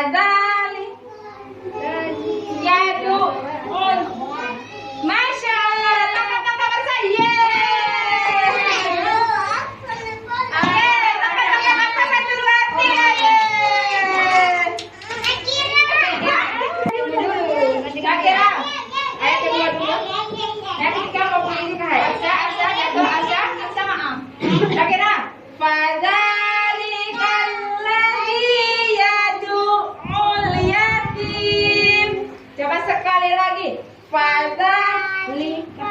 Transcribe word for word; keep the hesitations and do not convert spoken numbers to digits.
Fadzali. Yad'ul. Masya Allah. Tangkap, tangkap, tangkap. Yeay. Yeay. Tangkap, tangkap, tangkap. Satu, dua, tiga. Yeay. Akhirnya. Ayat kedua dulu. Yang ketiga mau bunyi ini, Kak. Asya, asya, jatuh, asya, asya, maaf. Akhirnya. Fadzalika alladzi yad'ul yatim. Coba sekali lagi. Fadzalika.